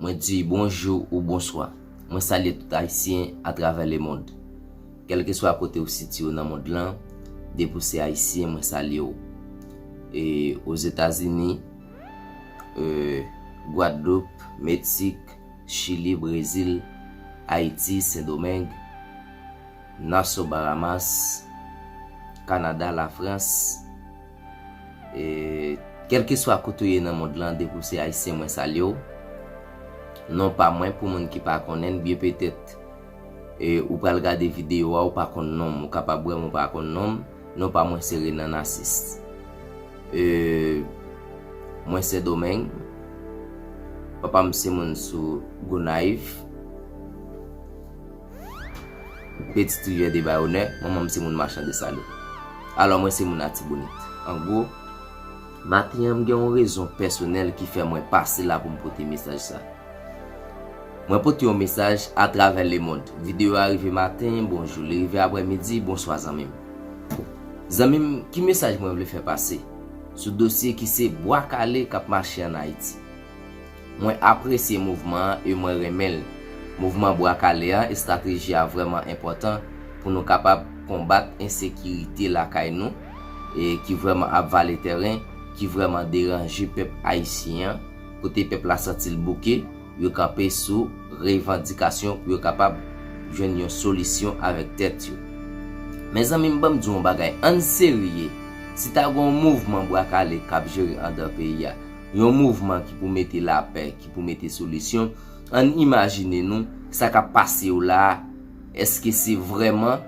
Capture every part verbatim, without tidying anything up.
Mwen di bonjou ou bonswa. Mwen salye tout Ayisyen atravè lemonn. Kèlkeswa kote w sitiye w nan mond lan, depi w se Ayisyen, mwen salye w. E Ozetazini, e, Gwadloup, Meksik, Chili, Brezil, Ayiti, Sendomeng, Nassau, Bahamas, Kanada, Lafrans, e, kèlkeswa kote w ye nan mond lan, depi w se Ayisyen, mwen salye w. Non pa mwen, pou moun ki pa konnen, byen petèt, e, ou pral gade videyo a, ou pa konn non m, ou kapab wè m, ou pa konn non m. Non pa mwen se Renan Narcisse. E, mwen Sendomeng. Papa m se moun sou Gonayiv. Petite Rivière des Bâillonnais, manman m se moun Machan Desalin. Alò, mwen se moun Atibonit. An gwo, maten an, m gen yon rezon pèsonèl ki fè mwen pase la pou m pote mesaj sa. Mwen pote yon mesaj atravè lemonn. Videyo a rive maten, bonjou. Li rive aprèmidi, bonswa zanmi m. Zanmi m, ki mesaj mwen vle fè pase sou dosye ki se bwa kale k ap mache ann Ayiti? Mwen apresye mouvman an e mwen renmen l. Mouvman bwa kale an, estrateji a vrèman enpòtan pou nou kapab konbat ensekirite lakay nou, e ki vrèman ap vale tèren, ki vrèman deranje pèp ayisyen an, kote pèp la santi l bouke, yo kanpe sou revandikasyon pou yo kapab jwenn yon solisyon avèk tèt yo. Mezanmi, m ban m di w yon bagay, ann serye, si ta gen yon mouvman bwa kale k ap jere anndan peyi a, yon mouvman ki pou mete lapè, ki pou mete solisyon, ann imajine nou sa k ap pase yo la a, èske se vrèman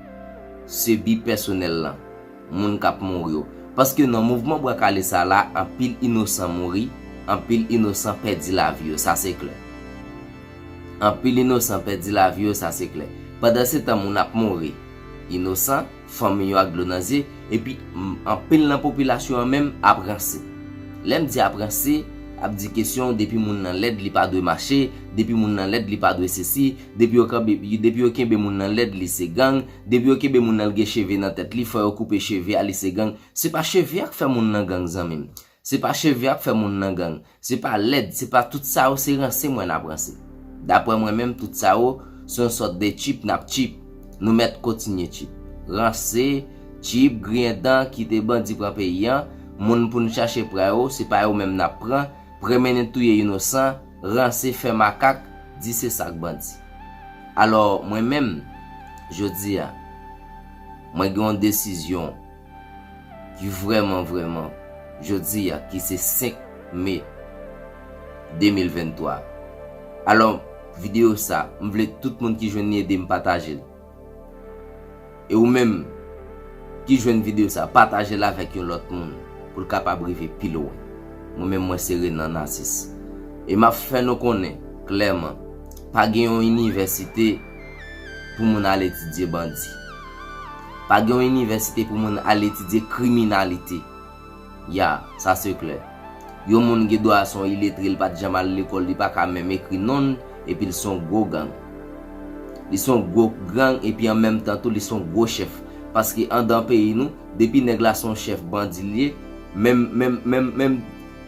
se bi pèsonèl lan, moun k ap mouri yo? Paske nan mouvman bwa kale sa la, anpil inosan mouri, anpil inosan pèdi lavi yo, sa se klè. Anpil inosan pèdi lavi yo, sa se klè. Pandansetan, moun ap mouri inosan, fanmi yo ak dlo nan zye, epi, m, anpil nan popilasyon an menm ap ranse. Lè m di ap ranse, ap di kesyon, depi moun nan lèd, li pa dwe mache, depi moun nan lèd, li pa dwe sesi, depi yo kanbe, depi yo kenbe moun nan lèd, li se gang, depi yo kenbe moun nan, l gen cheve nan tèt li, fò yo koupe cheve a, li se gang. Se pa cheve a k fè moun nan gang, zanmi m. Se pa cheve a k fè moun nan gang. Se pa lèd, se pa tout sa yo, se ranse mwen n ap ranse. Daprè mwen menm, tout sa yo, se yon sòt de tchip n ap tchip. Nou mèt kontinye tchip. Ranse, tchip, griyen dan, kite bandi pran peyi an, moun pou n chache pran yo, se pa yo menm n ap pran, premennen touye inosan, ranse, fè makak, di se sa k bandi. Alò, mwen menm, jodi a, mwen gen yon desizyon ki vrèman, vrèman, jodi a, ki se senk me de mil venntwa. Alò, videyo sa, m vle tout moun ki jwenn li ede m pataje l. E ou menm ki jwenn videyo sa, pataje l avèk yon lòt moun pou l kapab rive pi lwen. Mwen menm, mwen se Renan Narcisse. E m ap fè nou konnen klèman, pa gen yon inivèsite pou moun al etidye bandi. Pa gen yon inivèsite pou moun al etidye kriminalite. Ya, sa se klè. Yon moun gen dwa se yon iletre, li pa t janm al lekòl, li pa ka menm ekri non l, epi l se yon gwo gang. Li se yon gwo gang, epi an menm tan tou, li se yon gwo chèf. Paske anndan peyi nou, depi nèg la se yon chèf bandi l ye, menm, menm, menm, menm,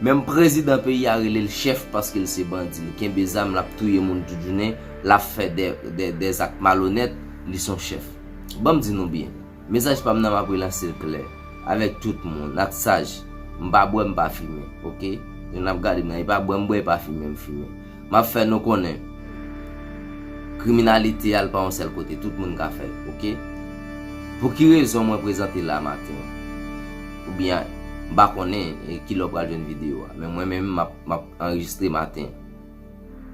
menm prezidan peyi a rele l chèf paske l se bandi. Li kenbe zam, l ap touye moun tout jounen, l ap fè de, de, de zak malonèt, li se yon chèf. Ban m di nou byen. Mesaj pa m nan, m ap relanse l klè avèk tout moun, ak saj. M pa bwè, m pa fimen, oke? Moun ap gade m nan, e pa bwè m bwè, e pa fimen m fimen. M ap fè nou konnen, kriminalite a, l pa yon sèl kote, tout moun ka fè l, oke? Pou ki rezon mwen prezante la maten an? Oubyen, m pa konnen, e, ki lè w pral jwenn videyo a, men mwen menm, m ap, m ap anrejistre maten an.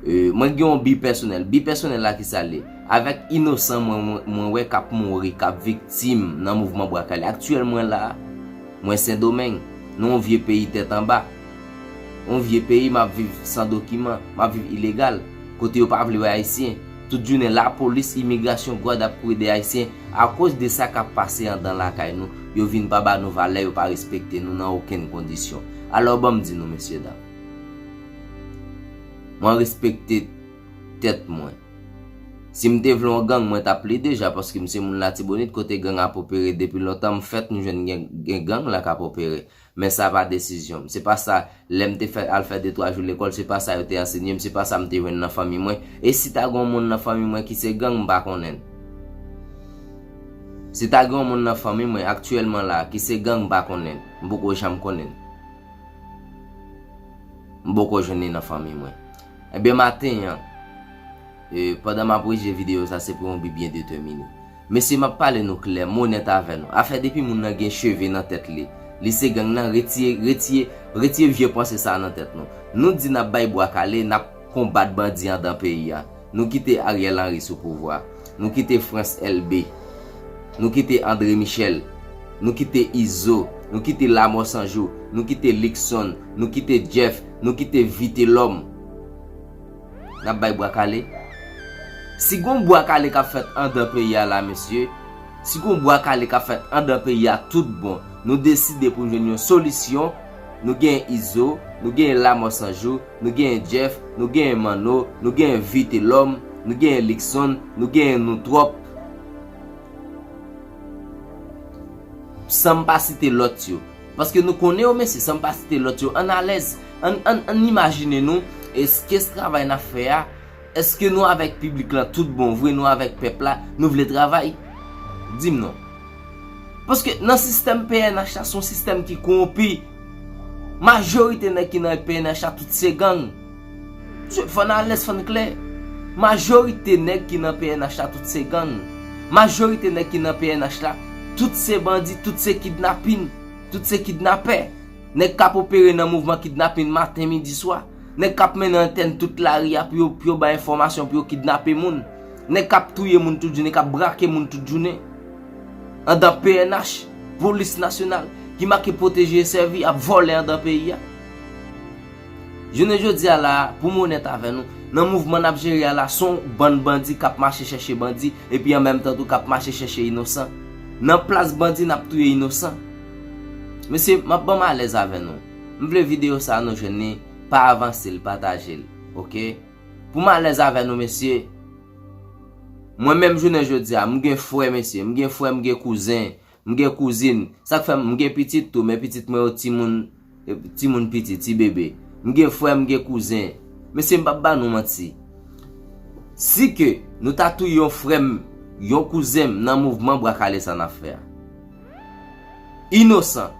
E, mwen gen yon bi pèsonèl. Bi pèsonèl la, ki sa l ye? Avèk inosan mwen, mwen, mwen wè k ap mouri, k ap viktim nan mouvman bwa kale. Aktyèl mwen la, mwen Sendomeng, nan yon vye peyi tèt anba. Yon vye peyi, m ap viv san dokiman, m ap viv ilegal, kote yo pa vle wè Ayisyen. Tout jounen, lapolis, imigrasyon, gwad ap kouri dèyè Ayisyen. Akoz de sa k ap pase anndan lakay nou, yo vin pa ba nou valè, yo pa respekte nou nan okenn kondisyon. Alò, ban m di nou, mesyedam, mwen respekte tèt mwen. Si m te vle yon gang, mwen t ap li deja, paske m se moun Latibonit, kote gang ap opere depi lontan, m fèt, m jwenn gen, gen gang la k ap opere. Men sa pa desizyon m. Se pa sa, lè m te fè, al fè de twa jou lekòl, se pa sa yo te ansenye m, se pa sa m te jwenn nan fanmi mwen. E si ta gen yon moun nan fanmi mwen ki se gang, m pa konnen l. Si ta gen yon moun nan fanmi mwen aktyèlman la, ki se gang, m pa konnen l. M poko janm konnen l. M poko jwenn li nan fanmi mwen. Ebyen, maten an, e, pandan m ap rejije videyo sa, se pou yon bi byen detèmine. Mesye, m ap pale nou klè, m onèt avè nou. Afè depi moun nan gen cheve nan tèt li, li se gang nan, retire, retire, retire vye panse sa nan tèt nou. Nou di n ap bay bwa kale, n ap konbat bandi anndan peyi a. Nou kite Ariel Henry sou pouvwa. Nou kite France Elbé. Nou kite André Michel. Nou kite Izo. Nou kite Lamò Sanjou. Nou kite Luckson. Nou kite Jeff. Nou kite Vitelhomme. N ap bay bwa kale. Si gon bwa kale k ap fèt anndan peyi a la, mesye, si gon bwa kale k ap fèt anndan peyi a tout bon, nou deside pou n jwenn yon solisyon, nou gen Izo, nou gen Lamò Sanjou, nou gen Jeff, nou gen Manno, nou gen Vitelhomme, nou gen Luckson, nou gen nou twòp. San m pa site lòt yo. Paske nou konnen yo, mesye, san m pa site lòt yo, ann alèz, ann, ann, ann imajine nou, èske se travay n ap fè a, èske nou avèk piblik lan tout bon vre, nou avèk pèp la, nou vle travay? Di m non. Paske nan sistèm P N H la, se yon sistèm ki kowonpi. Majorite nèg ki nan P N H la, tout se gang. Fò n alèz, fò n klè. Majorite nèg ki nan P N H la, tout se gang. Majorite nèg ki nan P N H la, tout se bandi, tout se kidnapin, tout se kidnapè. Nèg k ap opere nan mouvman kidnapin maten, midi, swa. Nèg k ap mennen antèn tout lari a pou yo, pou yo bay enfòmasyon, pou yo kidnape moun. Nèg k ap touye moun tout jounen, k ap brake moun tout jounen. Anndan P N H, Polis Nasyonal, ki make pwoteje e sèvi, ap vòlè anndan peyi a. Jounen jodi a la, pou m onèt avè nou, nan mouvman n ap jere a la, se yon bann bandi k ap mache chèche bandi, epi an menm tan tou k ap mache chèche inosan. Nan plas bandi, n ap touye inosan. Mesye, m ap ban m alèz avè nou. M vle videyo sa a nou jwenn li, pa avanse l, pataje l, oke? Pou m alèz avè nou, mesye, mwen menm jounen jodi a, m gen frè, mesye, m gen frè, m gen kouzen, m gen kouzin. Sa k fè m gen pitit tou, men pitit mwen yo timoun, timoun piti, ti bebe. M gen frè, m gen kouzen. Mesye, m p ap ba nou manti. Si ke nou ta touye yon frè m, yon kouzen m nan mouvman bwa kale sa n ap fè a, inosan,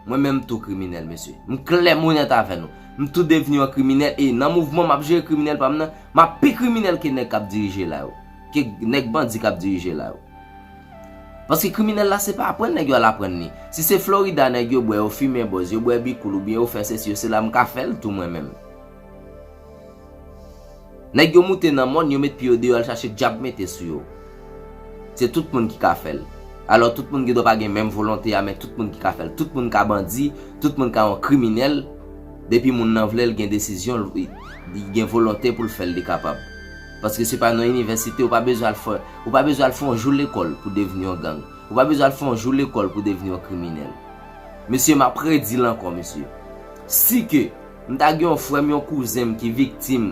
mwen menm tou kriminèl, mesye. M klè, m onèt avè nou. M tou devni yon kriminèl e nan mouvman m ap jere kriminèl pa m nan, m ap pi kriminèl ke nèg k ap dirije la yo. Ke nèg bandi k ap dirije la yo. Paske kriminèl la, se pa aprann nèg yo al aprann li. Si se Florida nèg yo bwè, yo fimen bòz, yo bwè bikoul oubyen yo fè sesi, yo sela, m ka fè l tou mwen menm. Nèg yo moute nan mòn, yo met pye yo deyò, al chache dyab mete sou yo. Se tout moun ki ka fè l. Alò, tout moun gen dwa pa gen menm volonte a, men tout moun ki ka fè l. Tout moun ka bandi, tout moun ka yon kriminèl. Depi moun nan vle l, gen desizyon, li, li gen volonte pou l fè l, li kapab. Paske se pa nan inivèsite, ou pa bezwen al fè, ou pa bezwen al fè yon jou lekòl pou devni yon gang. Ou pa bezwen al fè yon jou lekòl pou devni yon kriminèl. Mesye, m ap redi l ankò, mesye. Si ke m ta gen yon frè m, yon kouzen m ki viktim,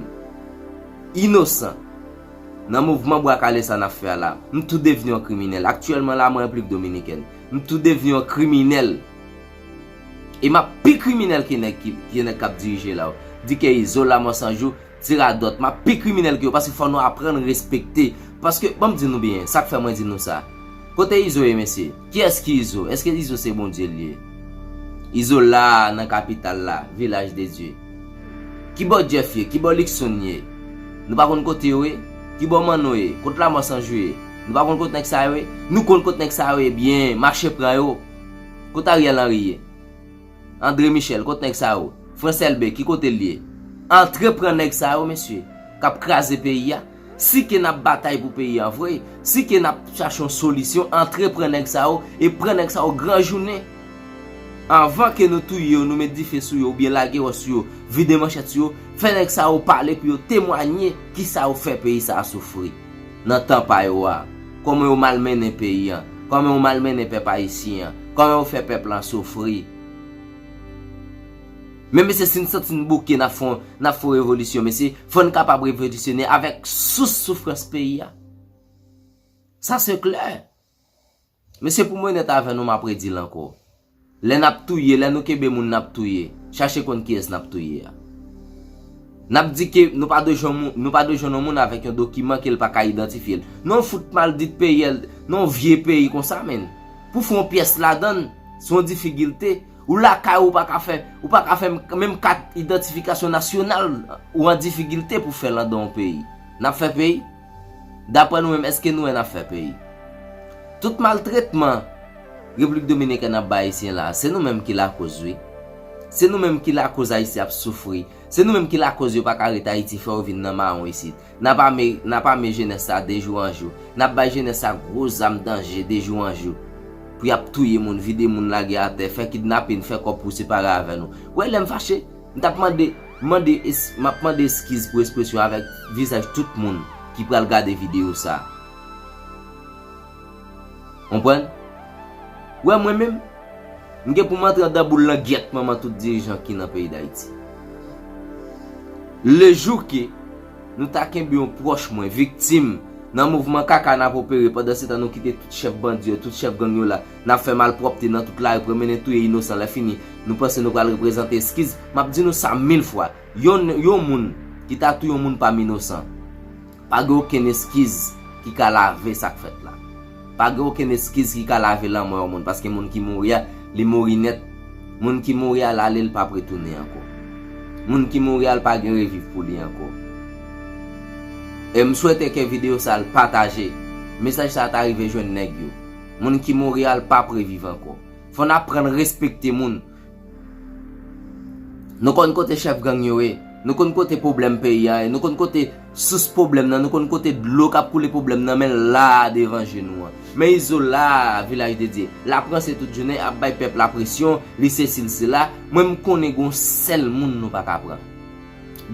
inosan, nan mouvman bwa kale sa n ap fè a la, m tou devni yon kriminèl. Aktyèlman la, mwen Repiblik Dominikèn. M tou devni yon kriminèl. E m ap pi kriminèl ke nèg ki, ke nèg k ap dirije la yo. Di ke Izo, Lamò Sanjou, ti radòt, m ap pi kriminèl ke yo, paske fò nou aprann respekte. Paske, ban m di nou byen, sa k fè mwen di nou sa. Kote Izo ye, mesye? Kiyès ki Izo? Èske Izo se Bondye l ye? Izo la, nan kapital la, Vilaj de Dye. Ki bò Jeff ye? Ki bò Luckson ye? Nou pa konn kote yo ye? Ki bò Manno ye? Kot Lamò Sanjou ye? Nou pa konn kot nèg sa yo ye? Nou konn kot nèg sa yo ye byen, mache pran yo. Kot Ariel Henry ye? André Michel, kot nèg sa yo? France Elbé, ki kote l ye? Antre pran nèg sa yo, mesye, k ap kraze peyi a. Si ke n ap batay pou peyi a vre, si ke n ap chache yon solisyon, antre pran nèg sa yo e pran nèg sa yo gran jounen. Anvan ke nou touye yo, nou met dife sou yo oubyen lage wòch sou yo, vide manchèt sou yo, fè nèg sa yo pale pou yo temwanye kisa yo fè peyi sa a soufri nan tan pa yo a. Kòman yo malmennen peyi a, kòman yo malmennen pèp ayisyen an, kòman yo fè pèp lan soufri. Men mesye, si n santi n bouke, n ap fè yon, n ap fè yon revolisyon, mesye, fò n kapab revolisyone avèk sous soufrans peyi a. Sa se klè. Men se pou m onèt avè nou, m ap redi l ankò. Lè n ap touye, lè nou kenbe moun n ap touye, chache konn kiyès n ap touye a. N ap di ke nou pa dwe jwenn moun, nou pa dwe jwenn yon moun avèk yon dokiman ke l pa ka idantifye l. Non, fout maldit peyi, non, vye peyi konsa, menn. Pou fè yon pyès ladan l, se yon difikilte. Ou lakay ou, ou pa ka fè, ou pa ka fè menm kat idantifikasyon nasyonal, ou an difikilte pou fè l anndan yon peyi. N ap fè peyi? Daprè nou menm, èske nou wè n ap fè peyi? Tout maltretman Repiblik Dominikèn ap bay Ayisyen la, se nou menm ki lakoz, wi. Se nou menm ki lakoz Ayisyen ap soufri. Se nou menm ki lakoz yo pa ka ret Ayiti, fè yo vin nan mawon isit. N ap ame, n ap ame jenès sa de jou an jou. N ap bay jenès sa gwo zam danje de jou an jou. Pou y ap touye moun, vide moun, lage atè, fè kidnapin, fè kòb pou separe avè nou. Wè, lè m fache, m t ap mande, mande es-, m ap mande eskiz pou ekspresyon avèk vizaj tout moun ki pral gade videyo sa. Konprann? Wè, mwen menm, m gen pou m antre anndan boul langyèt manman tout dirijan ki nan peyi Dayiti. Lejou ke nou ta kenbe yon pwòch mwen viktim nan mouvman kaka n ap opere, pandan se tan nou kite tout chèf bandi yo, tout chèf gang yo la, n ap fè malpwòpte nan tout lari, pran mennen touye inosan, lè fini, nou panse nou pral reprezante eskiz. M ap di nou sa mil fwa, yon, yon moun ki ta touye yon moun pa m inosan. Pa gen okenn eskiz ki ka lave sa k fèt la. Pa gen okenn eskiz ki ka lave lanmò yon moun, paske moun ki mouri a, li mouri nèt. Moun ki mouri a, l ale, l p ap retounen ankò. Moun ki mouri a, l pa gen reviv pou li ankò. E m swete ke videyo sa l pataje. Mesaj sa ta rive jwenn nèg yo. Moun ki mouri a, l p ap reviv ankò. Fò n aprann respekte moun. Nou konn kote chèf gang yo ye. Nou konn kote pwoblèm peyi a ye. Nou konn kote sous pwoblèm nan. Nou konn kote dlo k ap koule pwoblèm nan, men l la a devan je nou an. Men Izo la a, Vilaj de Dye. L ap ranse tout jounen, ap bay pèp la presyon, li sesi, l sela. Mwen, m konnen gon sèl moun nou pa ka pran.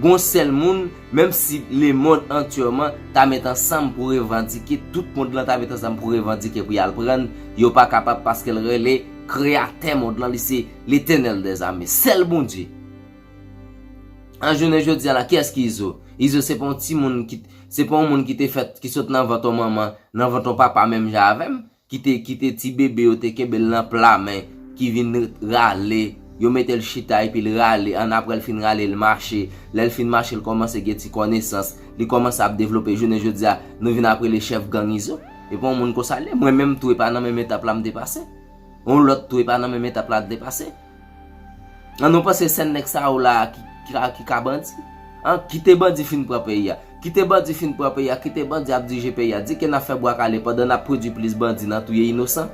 Gon sèl moun, menm si lemonn antyèman ta met ansanm pou revandike, tout mond lan ta met ansanm pou revandike pou y al pran l, yo pa kapab paske l rele Kreyatè mond lan, li se Letènèl dèzame, sèl Bondye. An jounen jodi a la, kiyès ki Izo? Izo se pa yon timoun ki, se pa yon moun ki te fèt, ki sot nan vant yon manman, nan vant yon papa menm jan avè m. Ki te, ki te ti bebe, yo te kenbe l nan pla men, ki vin rale, yo mete l chita epi l rale, annapre l fin rale, l mache, lè l fin mache, l kòmanse gen ti konesans, li kòmanse ap devlope, jounen jodi a, nou vin ap rele chèf gang Izo. E pa yon moun konsa l ye, mwen menm tou, e pa nan menm etap la m te pase. Yon lòt tou, e pa nan menm etap la l te pase. An nou panse sèn nèg sa yo la a ki, ki, ki ka bandi? An, kite bandi fin pran peyi a. Kite bandi fin pran peyi a, kite bandi ap dirije peyi a. Di ke n ap fè bwa kale pandan n ap pwodui plis bandi nan touye inosan.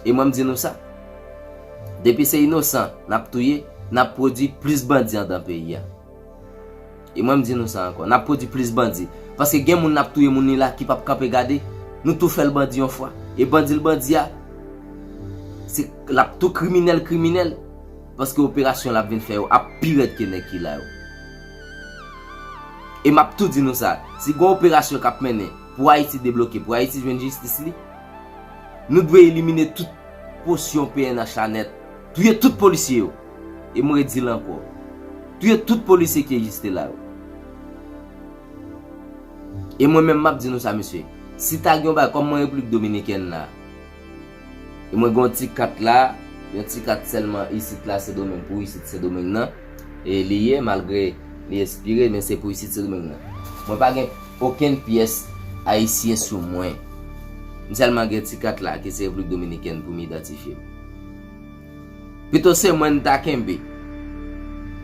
E mwen m di nou sa. Depi se inosan n ap touye, n ap pwodui plis bandi anndan peyi a. E mwen m di nou sa ankò, n ap pwodui plis bandi. Paske gen moun n ap touye moun li la ki p ap kanpe gade. Nou tou fè l bandi yon fwa. E bandi l bandi a, se, l ap tou kriminèl kriminèl. Paske operasyon l ap vin fè yo ap pi rèd ke nèg ki la yo. E m ap tou di nou sa, si gon operasyon k ap mennen pou Ayiti debloke, pou Ayiti jwenn jistis li, nou dwe elimine tout posyon P N H la nèt. Touye tout polisye yo. E m redi l ankò. Touye tout polisye ki egziste la yo. E mwen menm m ap di nou sa, mesye. Si ta gen yon bagay, kòm mwen Repiblik Dominikèn la, e mwen gen yon ti kat la, yon ti kat sèlman isit la, Sendomeng, pou isit Sendomeng nan. E li ye, malgre li espire, men se pou isit Sendomeng nan. Mwen pa gen okenn pyès ayisyen sou mwen. M sèlman gen ti kat la, ki se Repiblik Dominikèn, pou m idantifye m. Pito se mwen n ta kenbe.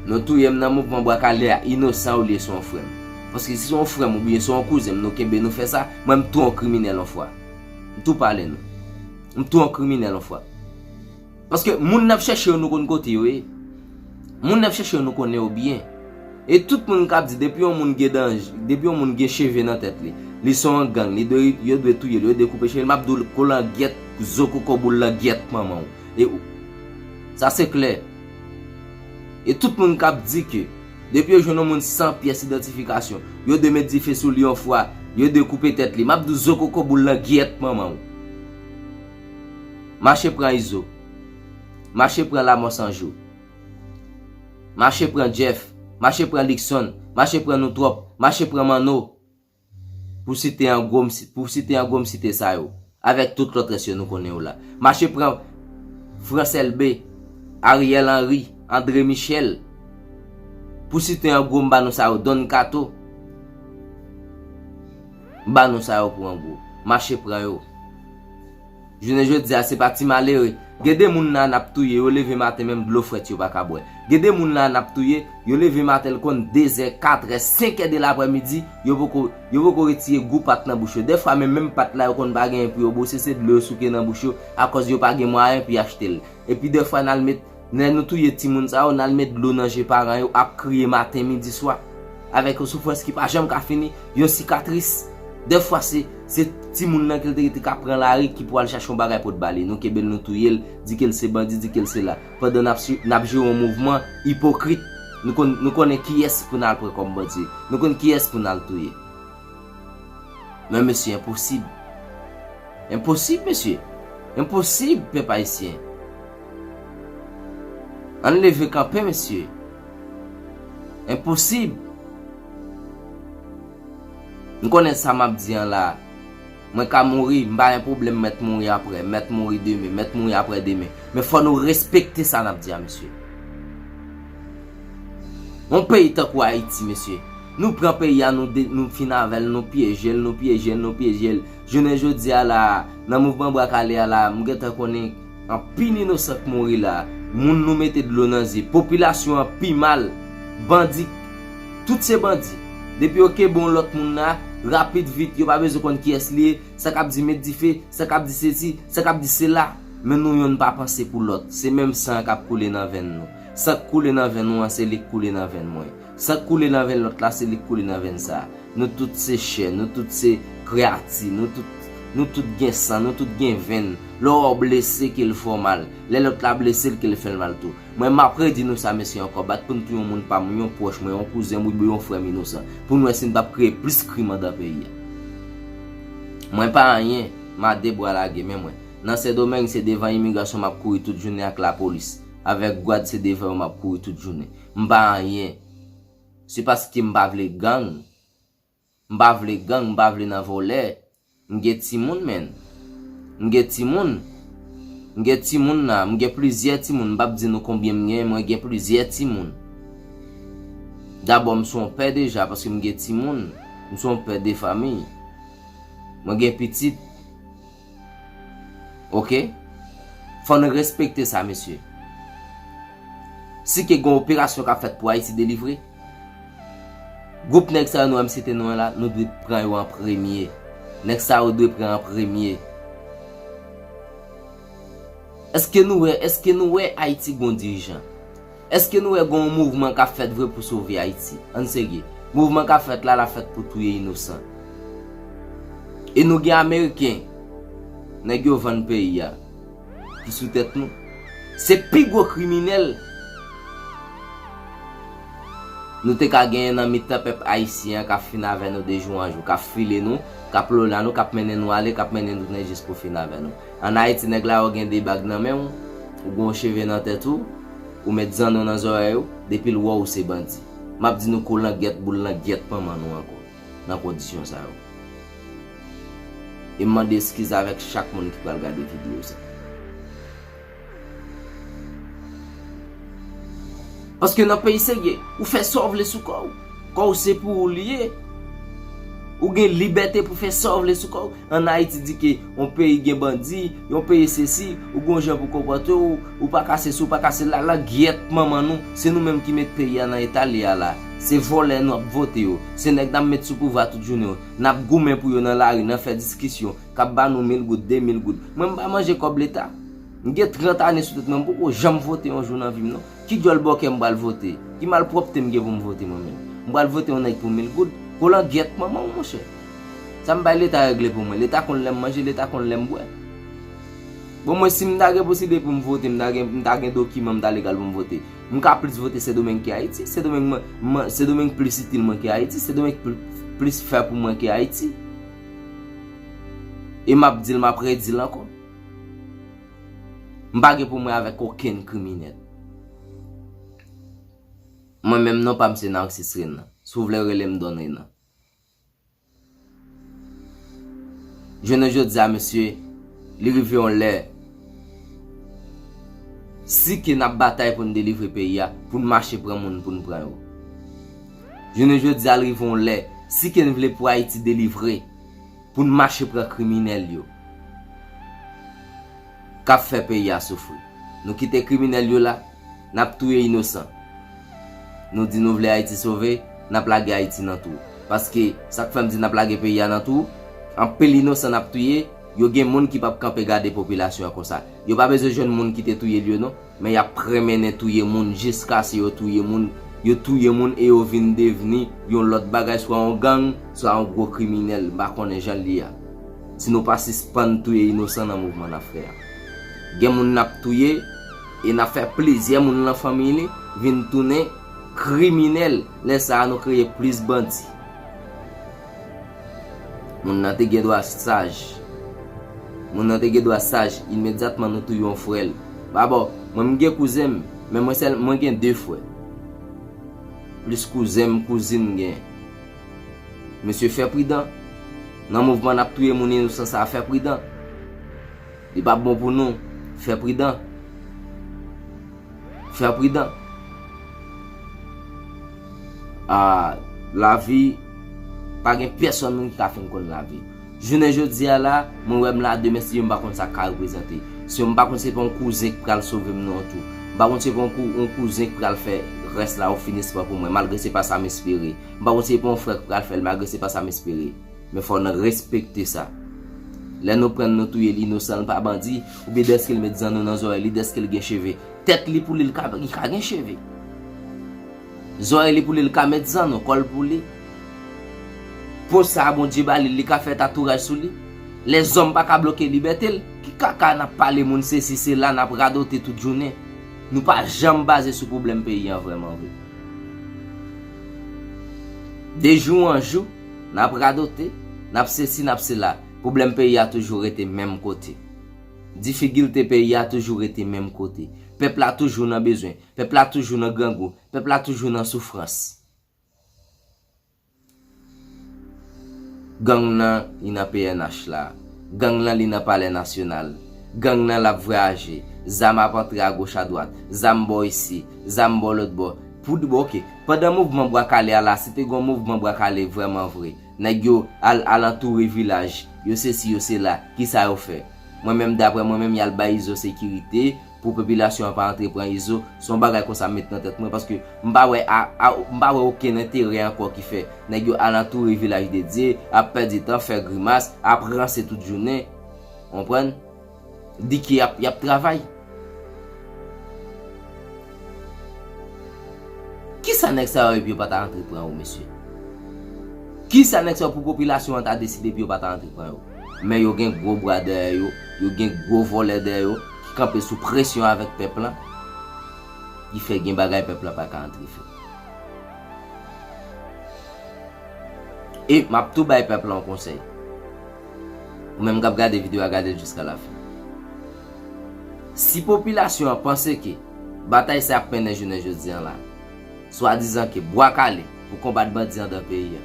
Nou touye m nan mouvman bwa kale a, inosan olye se yon frè m. Paske si se yon frè m oubyen se yon kouzen m, nou kenbe, nou fè sa, mwen m tou yon kriminèl yon fwa. M tou pale nou. M tou yon kriminèl yon fwa. Paske moun n ap chèche yo, nou konn kote yo ye. Moun n ap chèche yo, nou konnen yo byen. E tout moun k ap di, depi yon moun gen danje, depi yon moun gen cheve nan tèt li, li se yon gang, li dwe, yo dwe touye l, yo dwe koupe cheve l, m ap di w, kou langyèt, zo koko boul langyèt manman w. E ou, sa se klè. E tout moun k ap di ke, depi yo jwenn yon moun san pyès idantifikasyon, yo dwe met dife sou li yon fwa, yo dwe koupe tèt li, m ap di w, zo koko boul langyèt manman w. Mache pran Izo. Mache pran Lamò San Jou. Mache pran Jeff. Mache pran Luckson. Mache pran nou twòp. Mache pran Manno. Pou site an gwo, m si- pou site an gwo, m site sa yo. Avèk tout lòt rès yo nou konnen yo la. Mache pran Frans Elbe, Ariel Henry, André Michel. Pou site an gwo, m ba nou sa yo. Don Kato. M ba nou sa yo pou an gwo. Mache pran yo. Jounen jodi a, se pa ti malere. Gen de moun la n ap touye, yo leve maten menm dlo frèt yo pa ka bwè. Gen de moun la n ap touye, yo leve maten l konn dezè, katrè, senkè de laprèmidi, yo poko, yo poko retire gou pat nan bouch yo. Dèfwa menm, menm pat la yo konn pa genyen pou yo bwose, se dlo yo souke nan bouch yo, akòz yo pa gen mwayen pou y achte l. Epi dèfwa n al met, lè nou touye timoun sa yo, n al met dlo nan je paran yo, ap kriye maten, midi, swa. Avèk yon soufrans ki pa janm ka fini, yon sikatris. Dèfwa se, se timoun nan ke l te rete k ap pran lari ki pou al chache yon bagay pou t ba li. Nou kenbe l, nou touye l, di ke l se bandi, di ke l se la. Pandan n ap si- n ap jere yon mouvman ipokrit, nou konn, nou konnen kiyès pou n al pran kòm bandi. Nou konn kiyès pou n al touye. Men mesye, enposib. Enposib, mesye. Enposib, pèp ayisyen. Ann leve kanpe, mesye. Enposib. M konnen sa m ap di an la. Mwen ka mouri, m pa gen pwoblèm, mèt mouri aprè, mèt mouri demen, mèt mouri aprè demen. Men fò nou respekte sa n ap di a, mesye. Yon peyi tankou Ayiti, mesye. Nou pran peyi a, nou, de, nou fin avè l, nou pyeje l, nou pyeje l, nou pyeje l. Jounen jodi a la, nan mouvman Bwa Kale a la, m gentan konnen anpil inosan k mouri la. Moun nou mete dlo nan zye. Popilasyon an pi mal. Bandi, tout se bandi. Depi yo kenbe yon lòt moun la, rapid vit, yo pa bezwen konn kiyès li ye, sa k ap di met dife, sa k ap di sesi, sa k ap di sela. Men nou yonn pa panse pou lòt. Se menm san an k ap koule nan venn nou. San k koule nan venn ou an, se li k koule nan venn mwen. San k koule nan venn lòt la, se li k koule nan venn sa a. Nou tout se chè, nou tout se kreyati, nou tout, nou tout gen san, nou tout gen venn. Lè w wè w blese, ke l fè w mal. Lè lòt la blese l, ke l fè l mal tou. Mwen, m ap redi nou sa, mesye, ankò. Bat pou n touye yon moun pa m, yon pwòch mwen, yon kouzen m, oubyen yon frè m inosan. Pou n wè si n p ap kreye plis krim anndan peyi a. Mwen pa anyen, m a de bra lage men mwen. Nan Sendomeng, se devan imigrasyon m ap kouri tout jounen ak lapolis. Avèk gwad, se devan yo m ap kouri tout jounen. M pa anyen. Se paske m pa vle gang. M pa vle gang, m pa vle nan vòlè. M gen timoun, menn. M gen timoun. M gen timoun la, m gen plizyè timoun. M p ap di nou konbyen m gen, mwen gen plizyè timoun. Dabò, m se yon pè deja, paske m gen timoun. M se yon pè de fanmi. Mwen gen pitit. Oke? Fò nou respekte sa, mesye. Si ke gen operasyon k ap fèt pou Ayiti delivre, gwoup nèg sa yo nou wè m site non an la, nou dwe pran yo an premye. Nèg sa yo dwe pran an premye. Èske nou wè, èske nou wè Ayiti gon dirijan? Èske nou wè gon mouvman k ap fèt vre pou sove Ayiti? Ann serye. Mouvman k ap fèt la, l ap fèt pou touye inosan. E nou gen Ameriken, nèg yo vann peyi a, ki sou tèt nou. Se pi gwo kriminèl nou te ka genyen nan mitan pèp ayisyen an k ap fin avè nou de jou an jou, k ap file nou, k ap lola nou, k ap mennen nou ale, k ap mennen nou tounen jis pou fin avè nou. Ann Ayiti, nèg la yo gen de bag nan men w, ou gen yon cheve nan tèt ou, ou met zanno nan zòrèy ou, depi l wè w, ou se bandi. M ap di nou kolangyèt boul langyèt manman nou ankò, nan kondisyon sa yo. E m mande eskiz avèk chak moun ki pral gade videyo sa. Paske nan peyi serye, ou fè sa w vle sou kò w. Kò w se pou ou li ye. Ou gen libète pou fè sa w vle sou kò w. Ann Ayiti di ke yon peyi gen bandi, yon peyi sesi, ou gon jan pou konpòte w, ou pa ka sesi, ou pa ka sela, langyèt manman nou, se nou menm ki met peyi a nan eta li a la. Se vòlè nou ap vote yo, se nèg n ap met sou pouvwa tout jounen yo. N ap goumen pou yo nan lari, n ap fè diskisyon, k ap ba nou mil goud, de mil goud. Mwen m pa manje kòb leta. M gen trant ane sou tèt mwen, m poko janm vote yon jou nan vi m non. Ki djòl bòkè m pral vote? Ki malpwòpte m gen pou m vote mwen menm? M pral vote yon nèg pou mil goud? Kolangyèt manman w, monchè. Sa m bay leta regle pou mwen. Leta konn lè m manje, leta konn lè m bwè. Bon, mwen, si m ta gen posiblite pou m vote, m ta gen, m ta gen dokiman, m ta legal pou m vote. M ka plis vote Sendomeng ke Ayiti. Sendomeng mwen, mwen, Sendomeng plis itil mwen ke Ayiti. Sendomeng pl-, plis fè pou mwen ke Ayiti. E m ap di l, m ap redi l ankò. M pa gen pou mwen avèk okenn kriminèl. Mwen menm non pa m se Narcisse Renan. Si w vle rele m Don Renan. Jounen jodi a, mesye, li rive yon lè, si ke n ap batay pou n delivre peyi a, pou n mache pran moun pou n pran yo. Jounen jodi a, li rive yon lè, si ke n vle pou Ayiti delivre, pou n mache pran kriminèl yo k ap fè peyi a soufri. Nou kite kriminèl yo la, n ap touye inosan. Nou di nou vle Ayiti sove, n ap lage Ayiti nan twou. Paske, sa k fè m di n ap lage peyi a nan twou, anpil inosan n ap touye, yo gen moun ki p ap kanpe gade popilasyon an konsa. Yo pa bezwen jwenn moun ki te touye l yo non, men y ap pran mennen touye moun jiskase yo touye moun, yo touye moun e yo vin devni yon lòt bagay, swa yon gang, swa yon gwo kriminèl, m pa konnen jan l ye a. Si nou pa sispann touye inosan nan mouvman n ap fè a. Gen moun n ap touye, e n ap fè plizyè moun nan fanmi li vin tounen kriminèl. Lè sa a, nou kreye plis bandi. Moun nan te gen dwa saj. Moun nan te gen dwa saj, imedyatman nou touye yon frè l. Dabò, mwen m gen kouzen m, men mwen sèl, mwen gen de frè. Plis kouzen m, kouzin m gen. Mesye, fè pridan. Nan mouvman n ap touye moun inosan sa, fè pridan. Li p ap bon pou nou. Fè pridan. Fè pridan. A, lavi, pa gen pèsonn ki ka fin konn lavi. Jounen jodi a la, mwen wè m la, demen si Dye m pa konn sa k ka reprezante. Si m pa konn se pa yon kouzen ki pral sove m nan yon twou. M pa konn se pa yon kou-, yon kouzen ki pral fè rès la yon finisman pou mwen, malgre se pa sa m espere. M pa konn se pa yon frè ki pral fè l, malgre se pa sa m espere. Men fò n respekte sa. Lè nou pran l, nou touye l inosan, l pa bandi, oubyen dèske l met zanno nan zòrèy li, dèske l gen cheve. Tèt li pou li, li ka, li ka gen cheve. Zòrèy li pou li, li ka met zanno, kò l pou li. Po sa a Bondye ba li, li ka fè tatouraj sou li. Lèzòm pa ka bloke libète l. Ki kaka n ap pale moun sesi sela, n ap radote tout jounen. Nou pa janm baze sou pwoblèm peyi an vrèman vre. De jou an jou, n ap radote, n ap sesi, n ap sela. Pwoblèm peyi a toujou rete menm kote. Difikilte peyi a toujou rete menm kote. Pèp la toujou nan bezwen. Pèp la toujou nan grangou. Pèp la toujou nan soufrans. Gang nan, li nan P N H la. Gang nan, li nan Palè Nasyonal. Gang nan, l ap vwayaje. Zam ap antre agoch adwat. Zam bò isi, zam bò lòt bò. Pou di, bon, oke. Pandan mouvman Bwa Kale a la, si te gen yon mouvman Bwa Kale vrèman vre, nèg yo al, al antoure vilaj, yo sesi, yo sela, kisa yo fè? Mwen menm, daprè mwen menm, y al bay Izo sekirite, pou popilasyon an pa antre pran Izo, se yon bagay konsa m met nan tèt mwen, paske m pa wè a, a, m pa wè okenn enterè ankò ki fè nèg yo al antoure vilaj de Dye, ap pèdi tan, fè grimas, ap ranse tout jounen. Konprann? Di ke y ap, y ap travay. Kisa nèg sa yo epi yo pa ta antre pran yo, mesye? Kisa nèg sa yo pou popilasyon an ta deside epi yo pa ta antre pran yo? Men yo gen gwo bra dèyè yo, yo gen gwo vòlè dèyè yo, ki kanpe sou presyon avèk pèp lan, ki fè gen bagay pèp lan pa ka antre fè. E m ap tou bay pèp lan yon konsèy. Ou menm k ap gade videyo a, gade l jiska lafen. Si popilasyon an panse ke batay sa ap mennen jounen jodi an la, swadizan ke Bwa Kale pou konbat bandi anndan peyi a.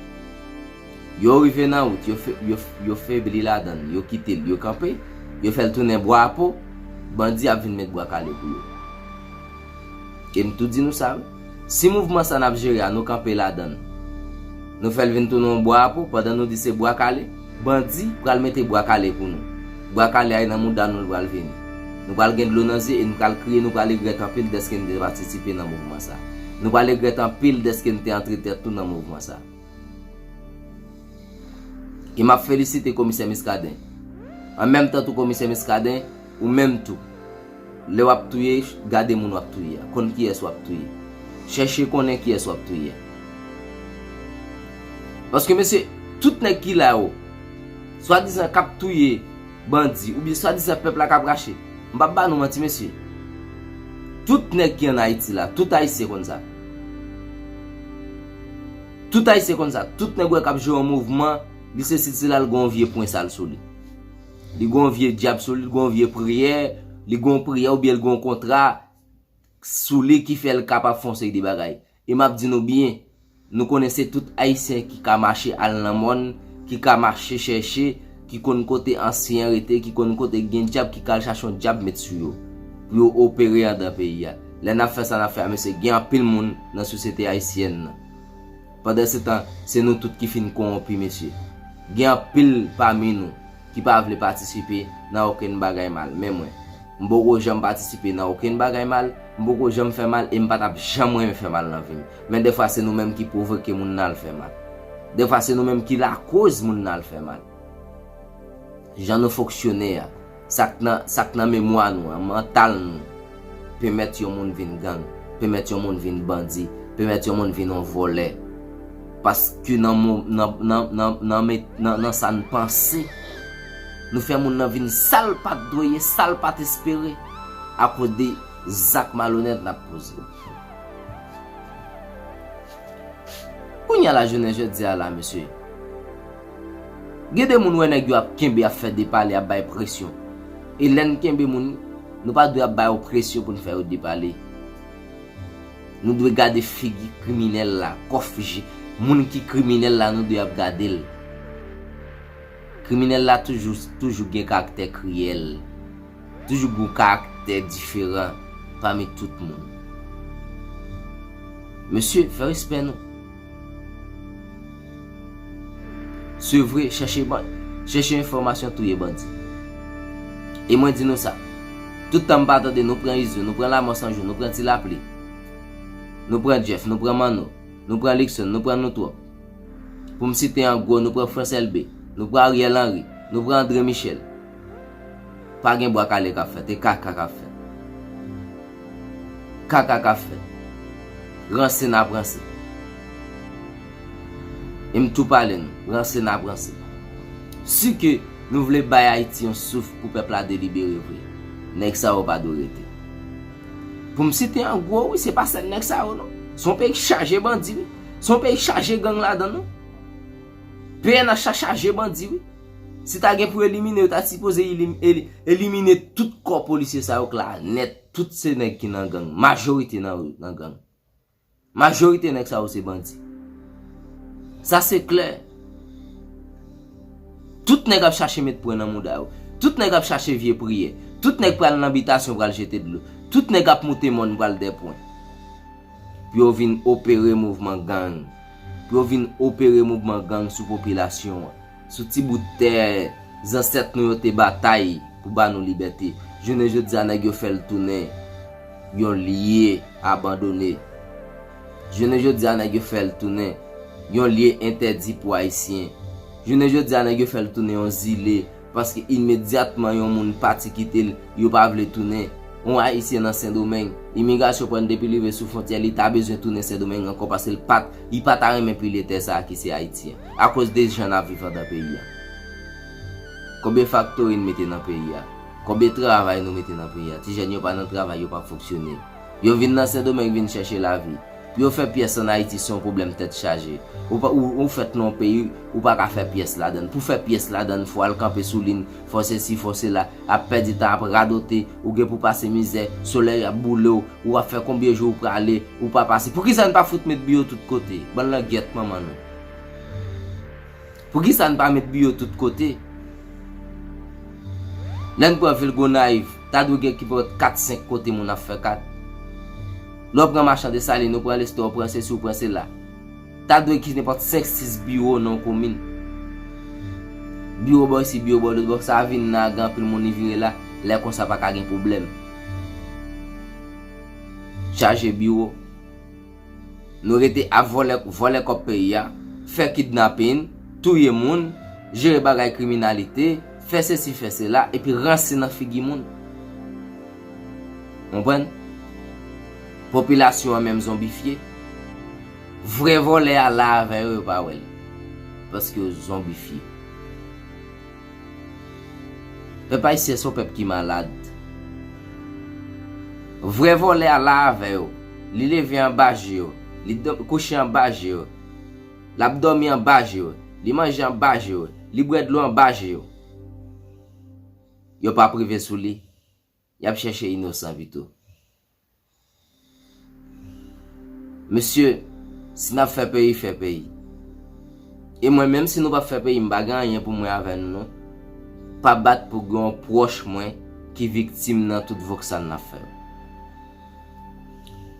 Yo rive nan wout, yo fe-, yo, yo febli ladan l, yo kite l, yo kanpe, yo fè l tounen bwa a po, bandi ap vin met Bwa Kale pou yo. E m tou di nou sa, wi. Si mouvman sa n ap jere a, nou kanpe ladan l, nou fè l vin tounen yon bwa a po, pandan nou di se Bwa Kale, bandi pral mete Bwa Kale pou nou. Bwa Kale a nan mouda nou l pral vini. Nou pral gen dlo nan zye e nou pral kriye, nou pral regrèt anpil dèske n te patisipe nan mouvman sa. Nou pral regrèt anpil dèske n te antre tèt nou nan mouvman sa. E m ap felisite Komisè Muscadin. An menm tan tou, Komisè Muscadin, ou menm tou, lè w ap touye, gade moun w ap touye a. Konn kiyès w ap touye. Chèche konnen kiyès w ap touye a. Paske, mesye, tout nèg ki la yo, swadizan k ap touye bandi, oubyen swadizan pèp la k ap rache, m p ap ba nou manti, mesye. Tout nèg ki ann Ayiti la, tout Ayisyen konn sa. Tout Ayisyen konn sa. Tout nèg wè k ap jere yon mouvman, li sesi, sela, l gen yon vye pwen sal sou li. Li gen yon vye dyab sou li, li gen yon vye priyè, li gen yon priyè oubyen li gen yon kontra sou li ki fè l kapab fè yon seri de bagay. E m ap di nou byen, nou konnen se tout Ayisyen ki ka mache al nan mòn, ki ka mache chèche, ki konn kote ansyen an rete, ki konn kote gen dyab, ki ka al chache yon dyab met sou yo, pou yo opere anndan peyi a. Lè n ap fè sa n ap fè a, mesye, gen anpil moun nan sosyete ayisyèn nan. Pandansetan, se nou tout ki fin kowonpi, mesye. Gen anpil pami nou ki pa vle patisipe nan okenn bagay mal. Men mwen, m poko janm patisipe nan okenn bagay mal, m poko janm fè mal, e m pa t ap janm renmen fè mal nan vi m. Men dèfwa, se nou menm ki pwovoke moun nan al fè mal. Dèfwa, se nou menm ki lakoz moun nan al fè mal. Jan nou fonksyone a, sa k nan, sa k nan memwa nou an, mantal nou, pèmèt yon moun vin gang, pèmèt yon moun vin bandi, pèmèt yon moun vin yon vòlè. Paske nan mo-, nan, nan, nan, nan, met-, nan, nan sa n panse, nou fè moun nan vin sa l pa t dwe ye, sa l pa t espere, akoz de zak malonèt n ap poze. Kounye a la, jounen jodi a la, mesye, gen de moun wè nèg yo ap kenbe, ap fè depale, ap bay presyon. E lè n kenbe moun, nou pa dwe ap ba yo presyon pou n fè yo depale. Nou dwe gade figi kriminèl la, kòf je, moun ki kriminèl la, nou dwe ap gade l. Kriminèl la toujou, toujou gen karaktè kriyèl. Toujou gen yon karaktè diferan pami tout moun. Mesye, fè respè nou. Se vre, chèche ban-, chèche enfòmasyon touye bandi. E mwen di nou sa, tout tan m pa tande, nou pran Izo, nou pran Lamò San Jou, nou pran Ti Lapli, nou pran Jeff, nou pran Manno, nou pran Luckson, nou pran nou twòp. Pou m site an gwo, nou pran Frans Elbe, nou pran Ariel Henry, nou pran André Michel. Pa gen bwa kale k ap fèt, e kaka k ap fèt. Kaka k ap fèt. Ranse n ap ranse. E m tou pale nou, ranse n ap ranse. Si ke nou vle bay Ayiti yon souf pou pèp la delibere vre, nèg sa yo pa dwe rete. Pou m site an gwo, wi, se pa sèl nèg sa yo, non. Se yon peyi k chaje bandi, wi. Se yon peyi k chaje gang ladan l, non. P N H la chaje bandi, wi. Si ta gen pou elimine, yo ta sipoze elim-, eli-, elimine tout kò polisye sa yo k la nèt. Tout se nèg ki nan gang. Majorite nan, nan gang. Majorite nèg sa yo se bandi. Sa se klè. Tout nèg ap chache met pwen nan mouda yo. Tout nèg ap chache vye priyè. Tout nèg pral nan bitasyon pral jete dlo. Tout nèg ap moute mòn pral dèpwen. Pou yo vin opere mouvman gang. Pou yo vin opere mouvman gang sou popilasyon an. Sou ti bout tè zansèt nou yo te batay pou ba nou libète. Jounen jodi a, nèg yo fè l tounen yon lye abandone. Jounen jodi a, nèg yo fè l tounen yon lye entèdi pou Ayisyen. Jounen jodi a, nèg yo fè l tounen yon zile, paske imedyatman yon moun pati kite l, yo pa vle tounen. Yon Ayisyen nan Sendomeng, imigrasyon pran depi l rive sou fwontyè, li ta bezwen tounen Sendomeng ankò, paske l pa t, li pa ta renmen pilye tè sa a ki se Ayiti an, akoz de jan n ap viv anndan peyi a. Konbyen faktori n mete nan peyi a? Konbyen travay nou mete nan peyi a? Ti jèn yo pa nan travay, yo p ap fonksyone. Yo vin nan Sendomeng vin chèche lavi. Pou yo fè pyès ann Ayiti se yon pwoblèm tèt chaje. Ou pa, ou, ou fèt nan yon peyi, ou pa ka fè pyès ladan l. Pou fè pyès ladan l, fò w al kanpe sou liy, fò sesi, fò sela, ap pèdi tan, ap radote, ou gen pou pase mizè, solèy ap boule w, ou ap fè konbyen jou ou prale, ou pa pase. Poukisa n pa fout met biwo tout kote? Bann langyèt manman nou. Poukisa n pa met biwo tout kote? Lè n pran vil Gonayiv, ta dwe gen kipòt kat senk kote moun ap fè kat. Lè w pran machan Desalin, ou pran Lestò, ou pran sesi, ou pran sela. Ta dwe gen nenpòt senk sis biwo nan yon komin. Biwo bò isi, biwo bò lòt bò, sa vin nan gen anpil moun li vire la. Lè konsa pa ka gen pwoblèm. Chaje biwo. Nou rete ap vòlè, vòlè kòb peyi a, fè kidnapin, touye moun, jere bagay kriminalite, fè sesi, fè sela, epi ranse nan figi moun. Konprann? Popilasyon an menm zonbifye. Vrè vòlè a la avè yo, yo pa wè l. Paske yo zonbifye. Pèp ayisyen se yon pèp ki malad. Vrè vòlè a la avè yo. Li leve anba je yo. Li dò-, kouche anba je yo. L ap dòmi anba je yo. Li manje anba je yo. Li bwè dlo anba je yo. Yo p ap rive sou li. Y ap chèche inosan pito. Mesye, si n ap fè peyi, fè peyi. E mwen menm, si nou p ap fè peyi, m pa gen anyen pou mwen avè nou, non. pa bat pou gen yon pwòch mwen ki viktim nan tout vòksal n ap fè yo.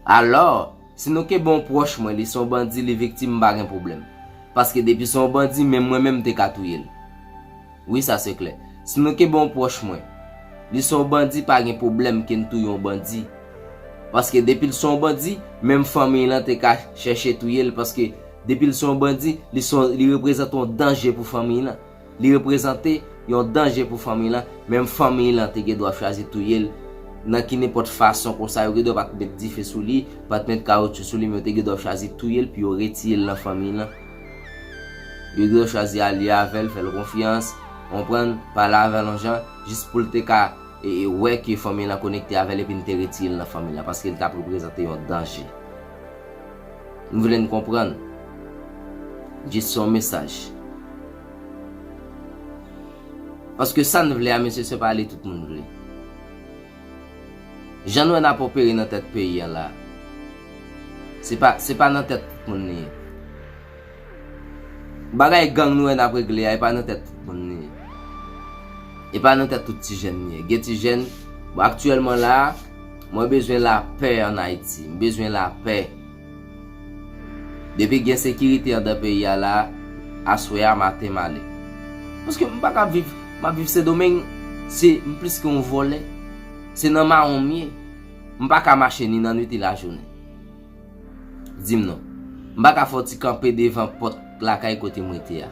Alò, si nou kenbe yon pwòch mwen, li se yon bandi, li viktim, m pa gen pwoblèm. Paske depi se yon bandi, menm mwen menm m te ka touye l. Wi, sa se klè. Si nou kenbe yon pwòch mwen, li se yon bandi, pa gen pwoblèm ke n touye yon bandi. Paske depi l se yon bandi, menm fanmiy lan te ka chèche touye l, paske depi l se yon bandi, li se yon, li reprezante yon danje pou fanmiy lan. Li reprezante yon danje pou fanmiy lan, menm fanmiy lan te gen dwa chwazi touye l nan ki nenpòt fason konsa, yo gen dwa pa t met dife sou li, pa t met kawotchou sou li, men yo te gen dwa chwazi touye l, pou yo retire l nan fanmiy lan. Yo gen dwa chwazi alye avè l, fè l konfyans, konprann, pale avè l yon jan, jis pou l te ka e, e wè ke fanmiy lan konekte avè l epi n te retire l nan fanmiy lan, paske l t ap reprezante yon danje. M vle n konprann. Jis se yon mesaj. Paske sa n vle a, mesye, se pa li tout moun vle. Jan nou wè n ap opere nan tèt peyi a la, se pa, se pa nan tèt tout moun li ye. Bagay gang nou wè n ap regle a, e pa nan tèt tout moun li ye. E pa nan tèt tout ti jèn li ye. Gen ti jèn, bon, aktyèlman la a, mwen bezwen lapè ann Ayiti. M bezwen lapè. Depi gen sekirite anndan peyi a la, aswè a, maten m ale. Paske m pa ka viv, m ap viv Sendomeng, se m plis ke yon vòlè. Se nan mawon m ye. M pa ka mache ni nan nwit ni lajounen. Di m non. M pa ka fè yon ti kanpe devan pòt lakay kote m rete a.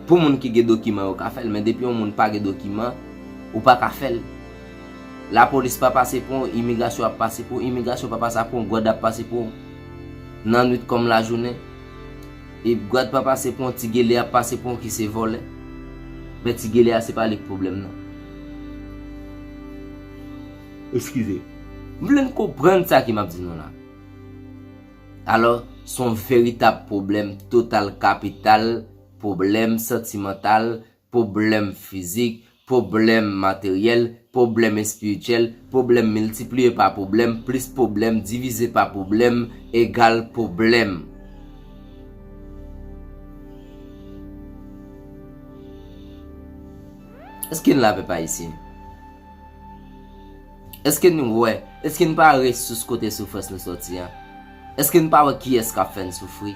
Pou moun ki gen dokiman, yo ka fè l, men depi yon moun pa gen dokiman, ou pa ka fè l. Lapolis pa pase pran w, imigrasyon ap pase pran w, imigrasyon pa pase pran w, gwad ap pase pran w. Nan nwit kòm lajounen. E gwad pa pase pran w, ti gele ap pase pran w ki se vòlè. Men ti gele a se pa li k pwoblèm nan. Eskize. M vle n konprann sa ke m ap di nou la. Alò, se yon veritab pwoblèm total kapital, pwoblèm santimantal, pwoblèm fizik, pwoblèm materyèl, pwoblèm espirityèl, pwoblèm miltipliye pa pwoblèm, plis pwoblèm divize pa pwoblèm, egal pwoblèm. Èske n la, pèp ayisyen? Èske n wè? Èske n pa wè sous kote soufrans nou sòti a? Èske n pa wè kiyès k ap fè n soufri?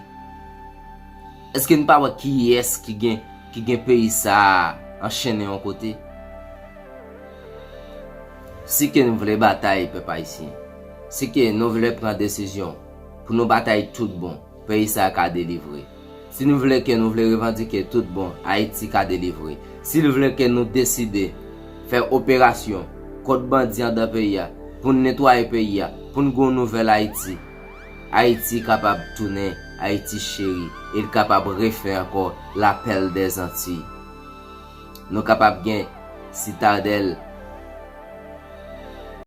Èske n pa wè kiyès ki gen, ki gen peyi sa a anchennen yon kote? Si ke n vle batay, pèp ayisyen, si ke nou vle pran desizyon pou nou batay tout bon, peyi sa a ka delivre. Si nou vle ke nou vle revandike tout bon, Ayiti ka delivre. Si l vle ke nou deside fè operasyon kont bandi anndan peyi a, pou n netwaye peyi a, pou n gen yon nouvèl Ayiti, Ayiti kapab tounen Ayiti cheri, e l kapab refè ankò lapèl dèzantiy. Nou kapab gen Sitadèl,